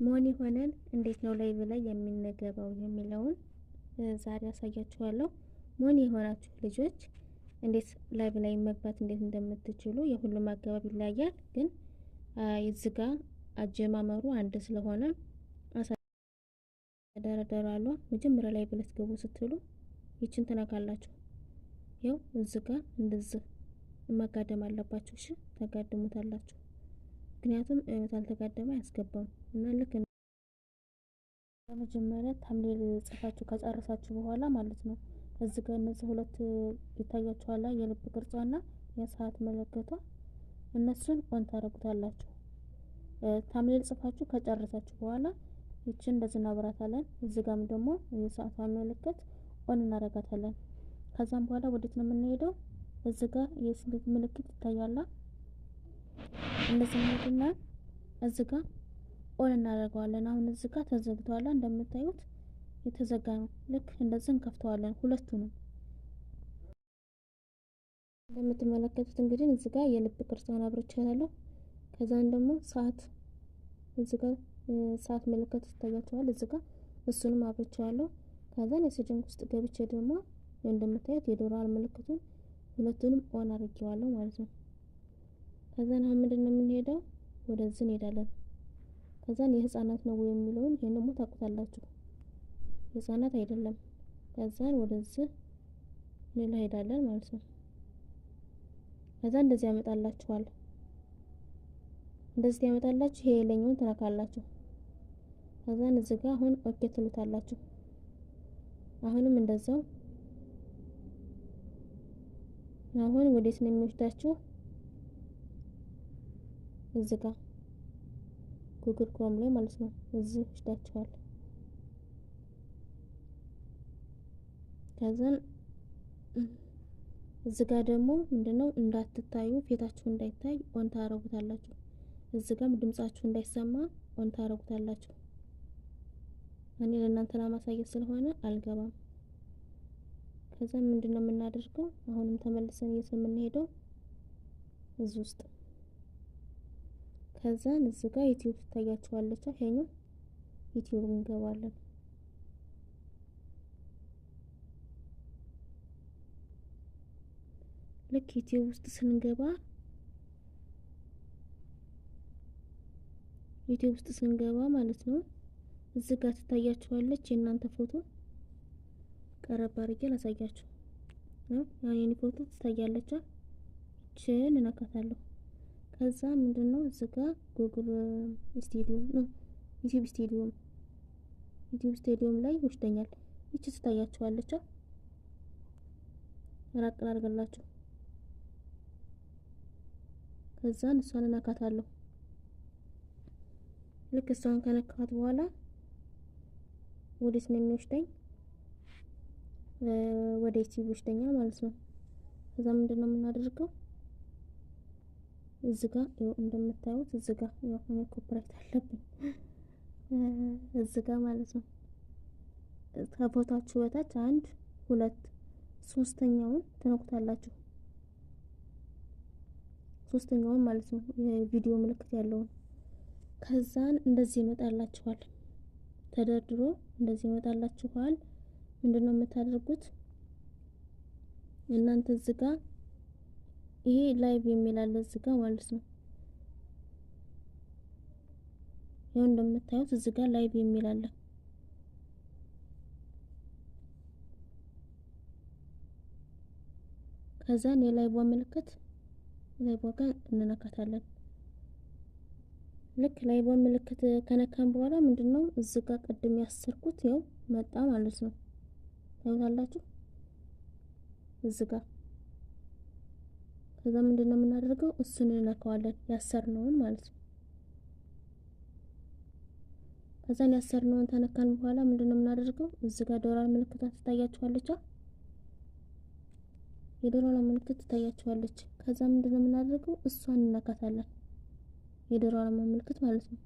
ሞኒ ሆነን እንዴት ነው live ላይ የምንገባው የሚለውን ዛሬ አሳያችኋለሁ። ሞኒ የሆናችሁ ልጆች እንዴት live ላይ መግባት እንዴት እንደምትችሉ የሁሉም አገባብ ይለያያል፣ ግን እዚህ ጋ አጀማመሩ አንድ ስለሆነ አሳደረደራሉ። መጀመሪያ ላይ ልትገቡ ስትሉ ይችን ትነካላችሁ። ያው እዚህ ጋ እንደዚህ መጋደም አለባችሁ። እሺ ተጋድሙታላችሁ። ምክንያቱም ካልተጋደመ አያስገባም እና ልክ በመጀመሪያ thumbnail ጽፋችሁ ከጨረሳችሁ በኋላ ማለት ነው። እዚህ ጋር እነዚህ ሁለት ይታያችኋል፣ የልብ ቅርጿና የሰዓት ምልክቷ፣ እነሱን on ታረጉታላችሁ። Thumbnail ጽፋችሁ ከጨረሳችሁ በኋላ ይችን እንደዚህ እናበራታለን። እዚህ ጋርም ደግሞ የሰዓቷ ምልክት on እናረጋታለን። ከዛም በኋላ ወዴት ነው የምንሄደው? እዚህ ጋር የስልክ ምልክት ይታያላ። እንደዚህ እንሄድና እዚህ ጋር on እናደርገዋለን። አሁን እዚህ ጋር ተዘግቷል፣ እንደምታዩት የተዘጋ ነው። ልክ እንደዚህ እንከፍተዋለን ሁለቱንም። እንደምትመለከቱት እንግዲህ እዚህ ጋር የልብ ቅርጿን አብርቻለሁ። ከዛን ደግሞ ሰዓት እዚህ ጋር ሰዓት ምልክት ይታያችኋል። እዚህ ጋር እሱንም አብርቻለሁ። ከዛን የ setting ውስጥ ገብቼ ደግሞ እንደምታዩት የዶላር ምልክቱን ሁለቱንም on አድርጌዋለሁ ማለት ነው። ከዛን አሁን ምንድን ነው የምንሄደው? ወደዚህ እንሄዳለን። ከዛን የህፃናት ነው የሚለውን ይሄን ደግሞ ታውቁታላችሁ፣ የህፃናት አይደለም። ከዛን ወደዚህ እንሄዳለን ማለት ነው። ከዛ እንደዚህ ያመጣላችኋል። እንደዚህ ያመጣላችሁ፣ ይሄ የለኛውን ትነካላችሁ። ከዛን እዚህ ጋር አሁን okay ትሉታላችሁ። አሁንም እንደዛው አሁን ወዴት ነው የሚወስዳችሁ? እዚህ ጋር Google Chrome ላይ ማለት ነው። እዚህ ይወስዳችኋል። ከዛን እዚህ ጋር ደግሞ ምንድነው እንዳትታዩ ፊታችሁ እንዳይታይ on ታረጉታላችሁ። እዚህ ጋርም ድምጻችሁ እንዳይሰማ on ታረጉታላችሁ። እኔ ለእናንተ ለማሳየት ስለሆነ አልገባም። ከዛ ምንድነው የምናደርገው? አሁንም ተመልሰን የት ነው የምንሄደው? እዚህ ውስጥ። ከዛን እዚህ ጋር YouTube ትታያችኋለች። ይሄኛው YouTube እንገባለን። ልክ YouTube ውስጥ ስንገባ YouTube ውስጥ ስንገባ ማለት ነው እዚህ ጋር ትታያችኋለች የእናንተ ፎቶ። ቀረብ አድርጌ ላሳያችሁ ነው። ያን የኔ ፎቶ ትታያለች። ይችን እነካታለሁ። ከዛ ምንድነው እዚህ ጋር Google Studio ነው፣ YouTube Studio፣ YouTube Studio ላይ ይወስደኛል። ይቺ ትታያችኋለች። ራቅ አድርገላችሁ ከዛን እሷን እነካታለሁ። ልክ እሷን ከነካት በኋላ ወዴት ነው የሚወስደኝ? ወደ YouTube ይወስደኛል ማለት ነው። ከዛ ምንድነው የምናደርገው? እዚህ ጋር ይኸው እንደምታዩት እዚህ ጋር ያው እኔ copyright አለብኝ እዚህ ጋር ማለት ነው። ከፎታችሁ በታች አንድ፣ ሁለት፣ ሶስተኛውን ትነኩታላችሁ። ሶስተኛውን ማለት ነው፣ የቪዲዮ ምልክት ያለውን። ከዛን እንደዚህ ይመጣላችኋል። ተደርድሮ እንደዚህ ይመጣላችኋል። ምንድነው የምታደርጉት እናንተ? እዚህ ጋር ይሄ live የሚል አለ እዚህ ጋር ማለት ነው። ይኸው እንደምታዩት እዚህ ጋር live የሚል አለ። ከዛን የ live ምልክት live ጋር እንነካታለን። ልክ live ምልክት ከነካን በኋላ ምንድነው እዚህ ጋር ቅድም ያሰርኩት ይኸው መጣ ማለት ነው። ታዩታላችሁ እዚህ ጋር። ከዛ ምንድነው የምናደርገው? እሱን እንነካዋለን፣ ያሰርነውን ማለት ነው። ከዛን ያሰርነውን ተነካን በኋላ ምንድነው የምናደርገው? እዚህ ጋር ዶላር ምልክቷ ትታያችኋለች። የዶላር ምልክት ትታያችኋለች። ከዛ ምንድነው የምናደርገው? እሷን እንነካታለን፣ የዶላር ምልክት ማለት ነው።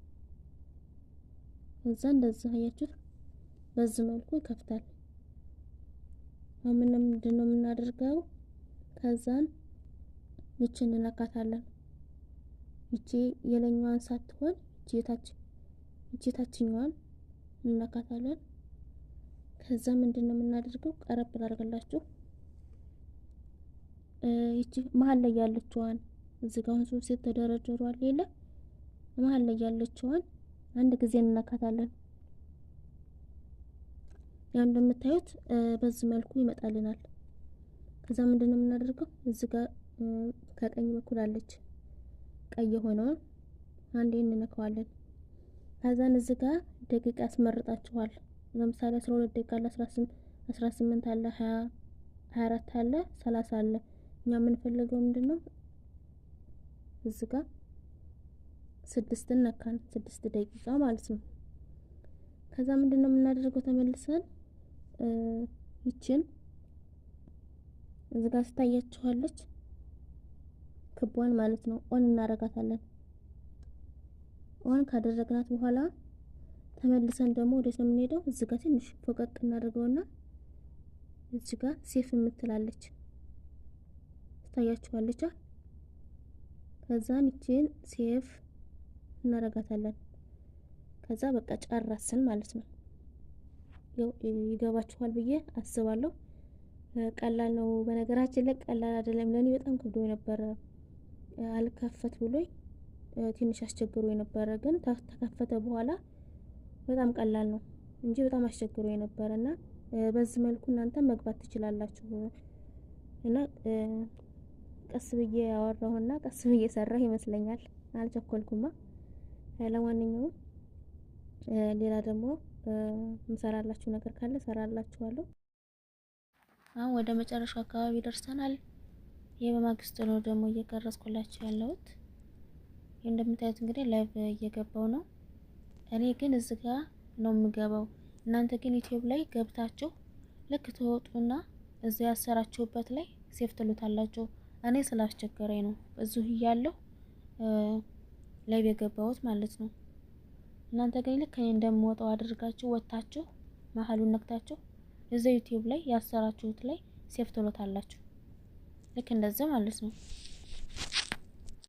ከዛ እንደዚህ አያችሁት፣ በዚህ መልኩ ይከፍታል። አሁን ምንድነው የምናደርገው? ከዛን ይችን እንነካታለን። ይቺ የለኛዋን ሳትሆን ይቺ የታች እቺ ታችኛዋን እንነካታለን። ከዛ ምንድን ነው የምናደርገው? ቀረብ ላደርግላችሁ። ይቺ መሀል ላይ ያለችዋን እዚህ ጋር አሁን ሶስት የተደረደሩ አለ የለ፣ መሀል ላይ ያለችዋን አንድ ጊዜ እንነካታለን። ያው እንደምታዩት በዚህ መልኩ ይመጣልናል። ከዛ ምንድን ነው የምናደርገው? እዚህ ጋር ከቀኝ በኩል አለች ቀይ የሆነውን አንዴ እንነካዋለን። ከዛን እዚህ ጋር ደቂቃ ያስመርጣችኋል። ለምሳሌ 12 ደቂቃ አለ፣ 18 አለ፣ 24 አለ፣ 30 አለ። እኛ የምንፈልገው ምንድን ነው? እዚህ ጋር 6ን ነካን፣ 6 ደቂቃ ማለት ነው። ከዛ ምንድን ነው የምናደርገው? ተመልሰን ይችን እዚህ ጋር ስታያችኋለች ክቧን ማለት ነው፣ on እናረጋታለን። On ካደረግናት በኋላ ተመልሰን ደግሞ ወዴት ነው የምንሄደው? እዚህ ጋር ትንሽ ፈቀቅ እናደርገውና እዚህ ጋር save የምትላለች ታያችኋለች። ከዛን ይችን save እናረጋታለን። ከዛ በቃ ጨረስን ማለት ነው። ይገባችኋል ብዬ አስባለሁ። ቀላል ነው። በነገራችን ላይ ቀላል አይደለም። ለእኔ በጣም ከብዶ የነበረ፣ አልከፈት ብሎኝ ትንሽ አስቸግሮ የነበረ፣ ግን ተከፈተ በኋላ በጣም ቀላል ነው እንጂ በጣም አስቸግሮ የነበረ። እና በዚህ መልኩ እናንተ መግባት ትችላላችሁ። እና ቀስ ብዬ ያወራሁና ቀስ ብዬ ሰራሁ ይመስለኛል። አልቸኮልኩማ። ለማንኛውም ሌላ ደግሞ ምሰራላችሁ ነገር ካለ ሰራላችኋለሁ። አሁን ወደ መጨረሻው አካባቢ ደርሰናል። ይህ በማግስቱ ነው ደግሞ እየቀረጽኩላችሁ ያለሁት። ይህ እንደምታዩት እንግዲህ live እየገባው ነው። እኔ ግን እዚህ ጋር ነው የምገባው። እናንተ ግን ዩቲዩብ ላይ ገብታችሁ ልክ ትወጡና እዚያ ያሰራችሁበት ላይ save ትሉታላችሁ። እኔ ስላስቸገረኝ ነው እዚሁ እያለሁ live የገባሁት ማለት ነው። እናንተ ግን ልክ እኔ እንደምወጣው አድርጋችሁ ወጥታችሁ መሀሉን ነክታችሁ እዚያ ዩቲዩብ ላይ ያሰራችሁት ላይ save ትሉታላችሁ። ልክ እንደዚህ ማለት ነው።